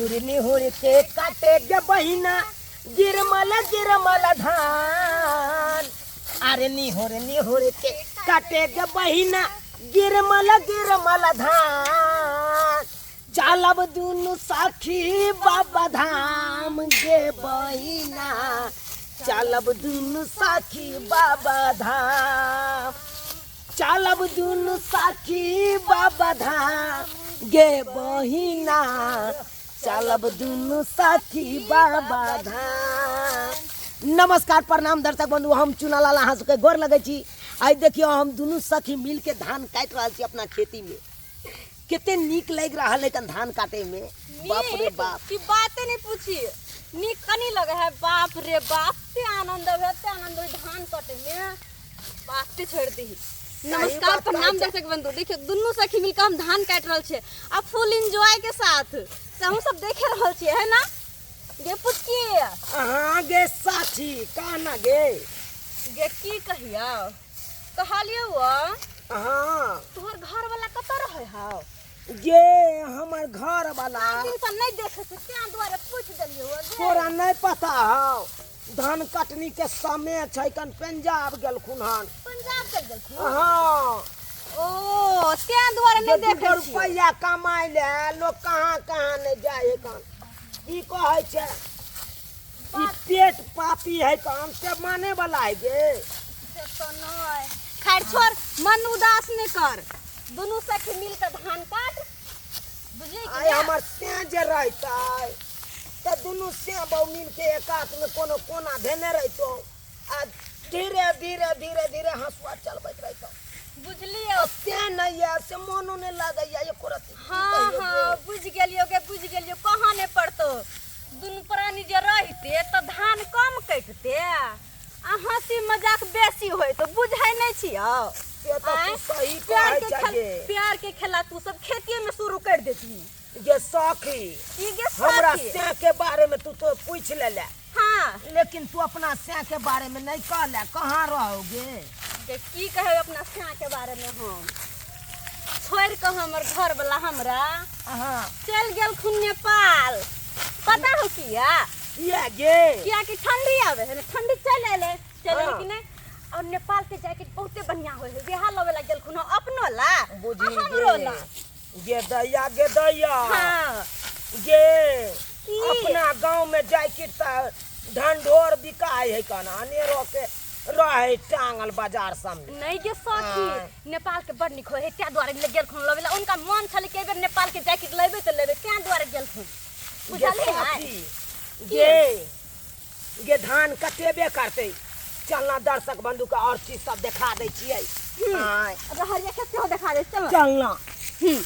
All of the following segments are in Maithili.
निहुर निहुर के काटे गे बहिना गिरमल गिरमल धान। अरे निहुर निहुर के काटे गे बहिना गिरमल गिरमल धान। चलब दुनू सखी बाबा धाम गे बहिना, चलब दुनू सखी बाबा धाम। चलब दुनू सखी बाबा धाम गे बहिना, चलब दुनू सखी बाबा धाम। नमस्कार प्रणाम दर्शक बंधु, हम चुनालाल अहाँ सबके गोर लगै छी। आइ देखियौ हम दुनू सखी मिलके धान काटि रहल छी अपना खेती में। कते नीक लागि रहल है कन धान काटे में। बाप रे बाप, की बाते नहीं पूछी, नीक कनी लगे है। बाप रे बाप, ते आनंद है, ते आनंद है धान काटे में, बाते छोड़ दी। नमस्कार प्रणाम दर्शक बंधु, देखियो दुनू सखी मिलकर हम धान काट रहल छे आ फुल एंजॉय के साथ। से हम सब देखे रहल छियै, है ना गे पुचकी? अहाँ गे साथी कहना गे। गे की कहिया कहलियो वो? हाँ। तोहर घर वाला कतऽ रहे हौ? गे हमर घर वाला दिन से नहीं देखे छी, तें दुआरे पूछ देलियो गे। तोरा नहीं पता हौ, धान कटनी के समय छै, कन पंजाब गेलखुन हन। पंजाब चल गेलखुन? हाँ। ओ तें दुआरे नहीं जे देखे दूगो छी। रुपैआ कमाय ले लोग कहाँ कहाँ नहीं जाए है कन। की कहै छै ई पेट पापी है कन, से माने वाला है गे। से तो नहीं। खैर छोड़, मन उदास नहीं कर, दुनू सखी मिल के धान काट, बुझली कि आइ नहि? हमर सें जे रहतै तऽ दुनू सें बहु मिल के एकात में कोनो कोना धेने रहितौ आ धीरे धीरे धीरे धीरे हंसुआ चलबैत रहितौ। बुझलियौ? आ से नहि यऽ से मोनो नहि लागैया एको रत्ती। की हाँ कहियौ हाँ गे? बुझि गेलियौ गे, बुझि गेलियौ। कहाँ नहि पड़तौ, दुनू प्राणी जे रहिते तऽ धान कम कटिते आ हंसी मजाक बेसी होइत, बुझै नहि छियौ? से तऽ तू आँय? सही प्यार कहै के छै खेल गे। प्यार के खेला तू सब खेतिए में शुरू कर देती गे सखी। की गे हमरा सखी? सैं के बारे में तू तो पूछ ले ले। हाँ। लेकिन तू अपना सैं के बारे में नहीं कहले, कहाँ रहोगे? गे की कहे अपना सैं के बारे में, हम छोड़ के हमर घर वाला हमरा हाँ। चल गेलखुन नेपाल। पता हो किया? किया गे? किया कि ठंडी आवे है ना, ठंडी चल आले, चल आले हाँ। कि नहीं? और नेपाल के जैकेट बहुते बढ़िया होय है, बिहार लवे ला गेलखुन हँ, अपनो ला, बुझी आ हमरो गे। ला। गे दैया, गे दैया। हाँ। गे, की? अपना गांव में जैकेट त ढंढोर बिकाय है कना, अनेरो के रहे टांगल बाजार सब में। नहीं गे सखी, हाँ। नेपाल के बड़ निक होय है, त्या दुआरे ले गेलखुन लवे ला। उनका मन छलै कि एहि बेर नेपाल के जैकेट लेबे त लेबे, त्या दुआरे गेलखुन। गे बुझलियै ने? सखी, गे, गे धान कटेबे करतै। चलना दर्शक बंधु के और चीज सब देखा दै छियै। हम्म। आँय। रहरिया के सेहो देखा दै, चल। चलना। हम्म।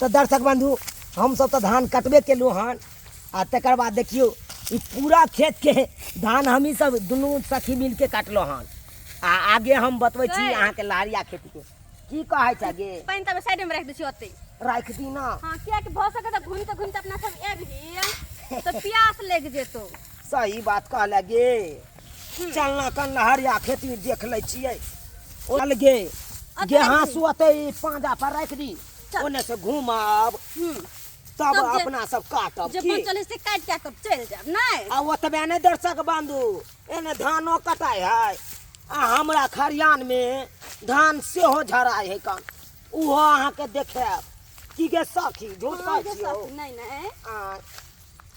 तऽ दर्शक बंधु, हम सब तऽ धान कटबे केलहुँ हन आ तकर बाद देखियौ ई पूरा खेत के धान हमही सब दुनू सखी मिल के काटलहुँ हन। आ आगे हम बतबै छी गै। अहाँके लहरिया खेत के। की कहै छै गे? पानि तऽ साइड में राखि दै छी ओतै। राखि दी ना। हाँ, किया कि भऽ सकै तऽ घुमिते घुमिते अपना सब एबही तऽ प्यास लागि जेतौ। सही बात कहले गे। चलना कन लहरिया खेती देख लै छियै। ओल गे, गे राखि दी। हाँसू ओतै पाँजा पर राखि दी, चल। ओने से घुमब तब तब जे- अपना सब काटब। जे की? बचल है से काटि काटि तब चलि जायब नहि? आ ओतबे नहि दर्शक बंधु, एने धानो कटाइ है आ हमरा खरियान में धान सेहो झराइ है कन, ओहो अहाँके देखायब। की गे सखी, झूठ हाँ, कहै गे छियौ? सखी, नहीं, नहीं। आ,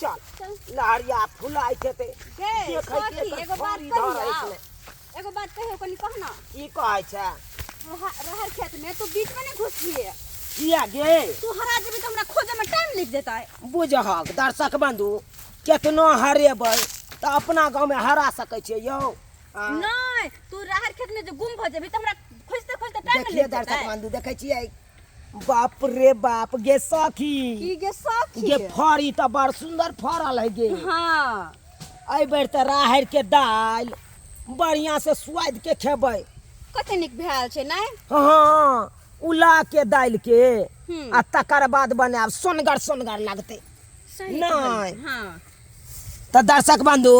चल। चल। लहरिया फुलाइ हेतै। गे, देखै सखी, छियै एगो बात फड़ी धरै कहियौ? छै। एगो बात कहियौ, कनि कह ना। की कहै छै? रहर खेत में तू बीच में नहीं घुसबिहे। किया गे? तू हरा जेबी तऽ हमरा खोजे में टाइम लागि जेतै। बुझहक दर्शक बंधु, केतनो हरेबै तऽ अपना गाँव में हरा सकै छियै यौ? आ, नहीं, तू रहर खेत में जे गुम भऽ जेबी तऽ हमरा खोजते खोजते टाइम देखिए लागि दर्शक जेतै। बंधु, देखै छियै? बाप रे बाप, गे सखी। की गे सखी? गे फड़ी तऽ बड़ सुंदर फड़ल है गे। हाँ। एहि बेर तऽ राहरि के दालि बढ़िया से स्वाद के खेबै। कते नीक भेल छै नहि? हाँ, उला के दालि के हम्म। आ तकर बाद बनायब, सोनगर सोनगर लगतै। सही नहि। कहलियै, हाँ। तऽ दर्शक बंधु,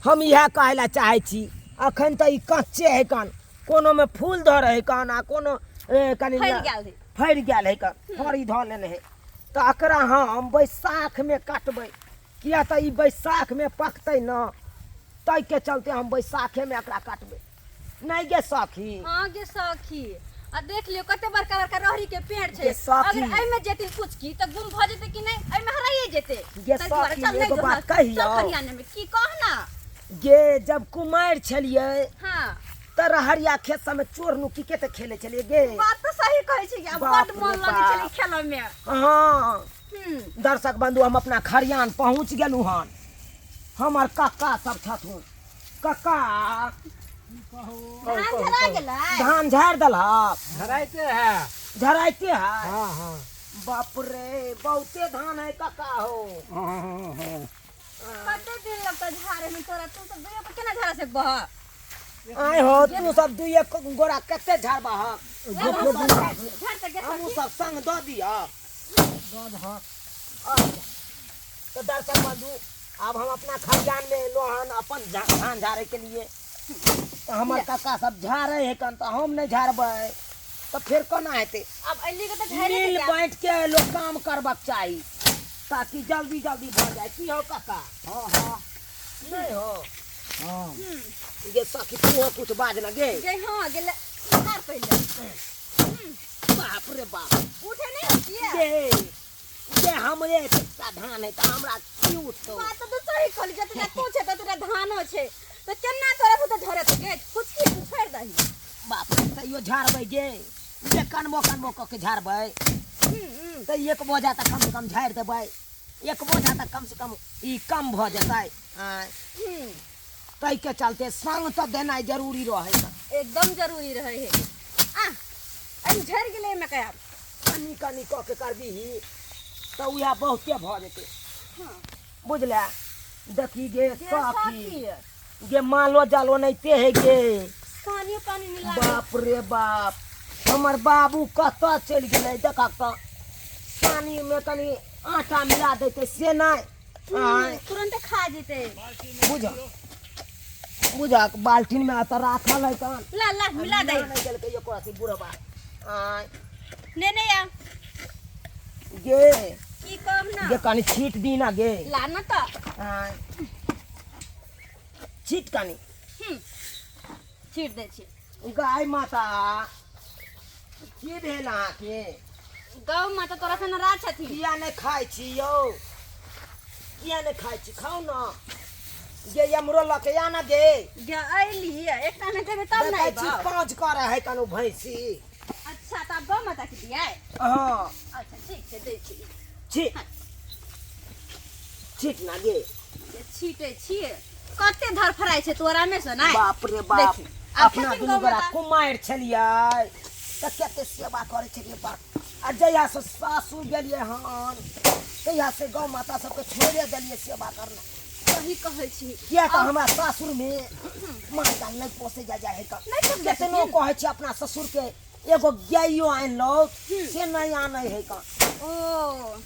हम इएह कहै लए चाहै छी, अखन तऽ ई कच्चे है कन, कोनो में फूल धरै है कन आ कोनो, ए, कनि फड़ि गेल है। फड़ि गेल है कन, फड़ी धऽ लेने है। तऽ एकरा हम बैसाखमे काटबै, किया तऽ ई बैसाखमे पकतै ने, ताहिके चलते हम बैसाखेमे एकरा काटबै। नहि गे सखी? हाँ गे सखी, आ देख लियो कते बड़का बड़का रहरी के पेड़ छै। गे सखी। अगर एहिमे जेथिन कुछ की तऽ गुम भऽ जेतै कि नहि, एहिमे हराइए जेतै। गे ताहि दुआरे सखी, चल नहि एगो जो, बात चल कहियौ? खरियाने में की कह ना। गे जब कुमारि छलियै हाँ तऽ रहरिया खेत सबमे चोर नुकी के तऽ खेलै छलियै गे। बात तऽ सही कहै छी, आब बाप बड मन रे लगै छलै बाप। खेलऽ में। हाँ। हम्म। दर्शक बंधु, हम अपना खरियान पहुँच गेलहुँ हन। हमर कक्का सब छथुन। कक्का, धान झरा गेलै? धान झाड़ि देलहक? झराइते है। झराइते है? हाँ हाँ। बाप रे, बहुते धान है कक्का हो। हाँ हाँ हाँ। कते दिन लगतौ झाड़े में तोरा? तू सब दुइयो के केना झाड़ा सकबह? आय हो, तू सब दुइये गोरा कते झाड़बहक? झाड़ तऽ गे। हमहूँ सब संग दऽ दिअ। तो दर्शक बंधु, अब हम अपना खरियान में एलो हन अपन धान झाड़े के लिए। तो हमर काका सब झाड़े है कन, तो हम नहीं झाड़बै तो फिर कोना हेतै? अब अइली के तऽ झाड़े मिल के जायब। बाँट के लोग काम करबाक चाही ताकि जल्दी जल्दी भऽ जाए। की हो काका? हाँ हाँ। नहीं हो? हाँ। गे सखी, तू हो कुछ बाज ना गे। गे हाँ, गेले झाड़ पहिले। बाप रे बाप। उठे नहीं होतिए। गे गे, हमरे एकटा धान है तऽ हमरा की उठतौ? बात तऽ तू सही कहली। जतना तू छै ततना धानो छै, तऽ केना तोरा बुते झड़त गे? फुचकी तू छोड़ि दही। बाप रे, तैयो झाड़बै गे। जे कनबो कनबो कऽ के झाड़बै तऽ एक बोझा तऽ कम से कम झाड़ि देबै। एक बोझा तऽ कम से कम ई कम भऽ जेतै। आँय, ताहिके चलते संग तऽ देनाइ जरूरी रहै छै। एकदम जरूरी रहै है। आ एहिमे झड़ि गेलै एहिमे कया। कनी कनी कऽ के करबिही तऽ उएह बहुते भऽ जेतै। हाँ। बुझले? देखी गे गे सखी। सखी। गे मालो जाल ओनाहिते है गे। पानियो पानी मिला के। बाप रे बाप, हमर बाबू कतऽ चलि गेलै? देखक तऽ पानिमे कनि आटा मिला देतै से नहि। आँय, तुरंत खा जेतै। बुझ बुझक, बाल्टीनमे एतऽ राखल है तहन। ला ला, मिला दे। नहि देलकै एको अथी बुढ़बा। आँय। ने ने या। गे। की कम ना? गे कनि छीट दी ना गे। ला ना तऽ। आँय, छीट कनि। छीट दै छी। गाय माता, की भेल अहाँके? गौ माता तोरा से नाराज छथिन। किया नहि खाइ छी यौ? किया नहि खाइ छी? खाउ न गे। एमरो लऽ के आ न गे। गे अइली, एकटा नहि देबै तब ने देखै छी। अयबौ। पाँच करे है कनु भैंसी। अच्छा, तऽ आब गौ माता के दियै? हाँ। अच्छा ठीक छै, दै छी। छी छीट ना गे। जे छीटै छियै, कते धरफड़ाइ छै तोरा में से नहि। बाप रे बाप। देखी, आब अपना खेथिन दुनू गौ गोरा माता। कुमारि छलियै तऽ कते सेवा करै छलियै बाप। आ जहिया से सासुर गेलियै हन तहिया से गौ माता सबके छोड़े देलियै सेवा करना। सही कहै छी। किया तऽ हमरा सासुर में माल जाल नहि पोसै जा जाइ है तऽ नहि पोसै जाइ केतनो छथिन? कहै छी अपना ससुर के एगो गाइयो आनि लौ, से नहि आनै है कऽ। ओ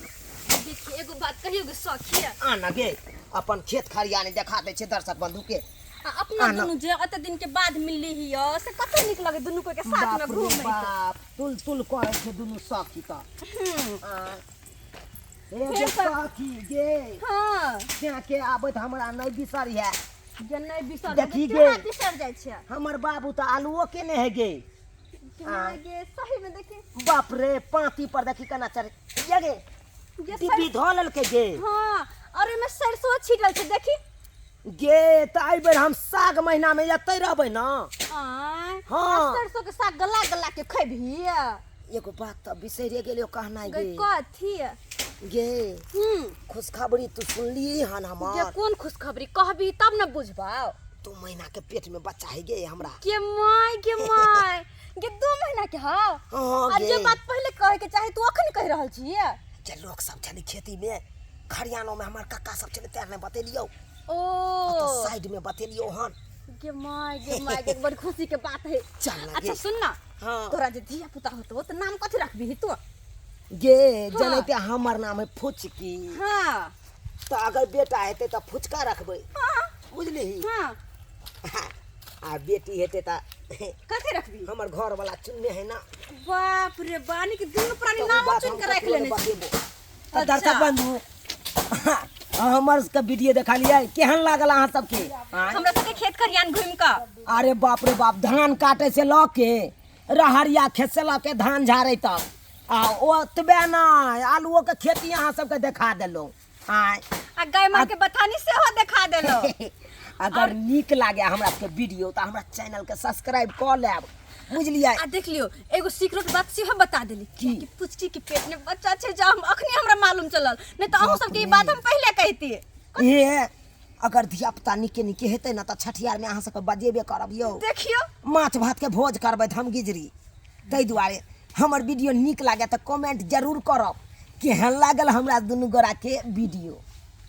देखी, एगो बात कहियो गे सखी? आन गे, अपन खेत खरियानी देखा दै छै दर्शक बंधु के। आ अपना आना। दुनू जे एते दिन के बाद मिलली हिय से कते नीक लगे दुनू कोई के साथ में बाप रे घूमे। बाप, तुल तुल करै छै दुनू सखी तऽ। हे गे फेर सखी गे। हाँ। तेँ के आबैत हमरा नहि बिसरिहे। जे नहि बिसर देखी गे। केना बिसर जाइ छै? हमर बाबू तऽ आलुओ केने है गे। के गे, सही में देखी। बाप रे, पाँती पर देखी केना चढ़े ये गे। गे डिब्बी धऽ लेलकै गे। हाँ, और एमे सरसों छीटल छै देखी। गे तऽ एहि बेर हम साग महीना में एतै रहबै न। आय? हाँ। आ सरसों के साग गला गला के खेबही। एगो बात तऽ बिसरिए गेलियो कहनाइ गे। गे। कथी? गे। हम्म। खुशखबरी तू सुनली हन? गे हमर कोन खुशखबरी कहबी तब न बुझबाओ। 2 महीना के पेट में बच्चा है गे हमरा। के my, के my, गे 2 महीना के हौ? हाँ। आ जे गे। बात पहिले कहे के चाही तू अखन कहि रहल छी। जे लोक सब छलै खेती में, खरियानो में हमर कक्का सब छलै, तें नहि बतेलियौ। ओ तऽ साइड में बतेलियौ हन। गे my, गे my, गे बड़ खुशी के बात है। चल ना अच्छा गे। सुन ना। हाँ। तोरा जे धिया पुता होतो तऽ नाम कथी रखबिही तू? गे। हाँ। जनैते हमर नाम है फुचकी। हाँ। तऽ अगर बेटा हेतै तऽ फुचका रखबै। हाँ। बुझलिही? हाँ। आ बेटी हेतै तऽ कथी रखबी? हमर घर वाला चुनने है ना। बाप रे, बानी के दुनू प्राणी तऽ उ नामो बात चुन हम के राखि ककरो लेने नहि छी। बतेबो। तऽ दर्शक बंधु, हमर सबके वीडियो देखलियै, केहन लागल अहाँ सबके? आँय? हमरा सबके खेत खरियान घुमि कऽ। अरे बाप रे बाप, धान काटे से लऽ के रहरिया खेत से लऽ के धान झाड़े तक, आ ओतबे नहि, आलुओ के खेती अहाँ सबके देखा देलहुँ। आँय? आ गाय मार के बथानी सेहो देखा देलहुँ। अगर नीक लागे हमरा सबके वीडियो तऽ हमरा चैनल के सब्सक्राइब कऽ लेब, बुझलियै? आ देख लियो, एगो सीक्रेट बात सेहो बता देली। की? कि पुचकी के पेट में बच्चा छै, जा हम अखनी हमरा मालूम चलल, नहीं तो अहूँ सबके ई बात हम पहले कहती। ए अगर धिया पुता निके निके हेतै ने तऽ छठियार में अहाँ सबके बजेबे करब यौ। देखियो, माछ भात के भोज करबै हम गिजरी। ताहि दुआरे हमर वीडियो नीक लागे तऽ कमेंट जरूर करब, केहन लागल हमरा दुनू गोरा के वीडियो।